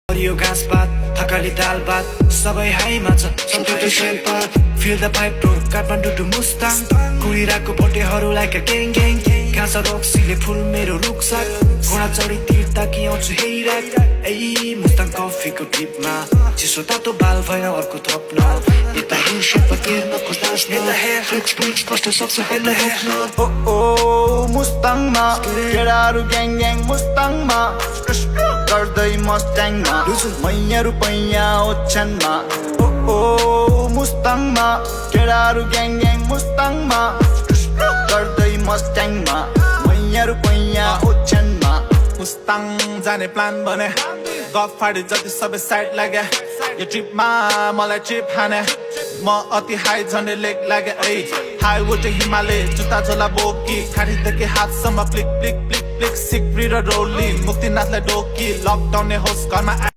हरियो घाँस पात थकाली दाल भात सबै हाइमा छ सम्झौता Sherpa Feel the vibe bro Kathmandu to Mustang कुरिरहेको भोटेहरूलाई क्या ग्याङ ग्याङ घाँस रक्सीले फुल मेरो रुखसाक घोडा चढी तिर्ता कि आउँछु हेरिराख ए मुस्ताङ कफीको टिपमा चिसो तातो बाल भएन अर्को थप्न यता हिल शेर्पा तिर्नको दास्न फ्लेक्स फ्लेक्स कस्तो सक्छ हेर्न हेर्न ओ मुस्ताङमा केटाहरू ग्याङ ग्याङ मुस्ताङमा गर्दै मस्ट्याङमा मैया रुपैयाँ ओछ्यानमा ओ मुस्ताङमा केटाहरू ग्याङ ग्याङ मुस्ताङमा गर्दै मस्ट्याङमा मैया रुपैयाँ ओछ्यानमा मुस्ताङ जाने प्लान बने गफ फाडे जति सबै साइड लाग्या यो ट्रिपमा मलाई ट्रिप हाने म अति हाई झन्डै लेक लाग्या ऐ हाई उठे हिमालय जुत्ता झोला बोकी खाडीदेखि हातसम्म प्लिक प्लिक प्लिक प्लिक सिक्री र रोली मुक्तिनाथलाई डोकी लकडाउन होस् घरमा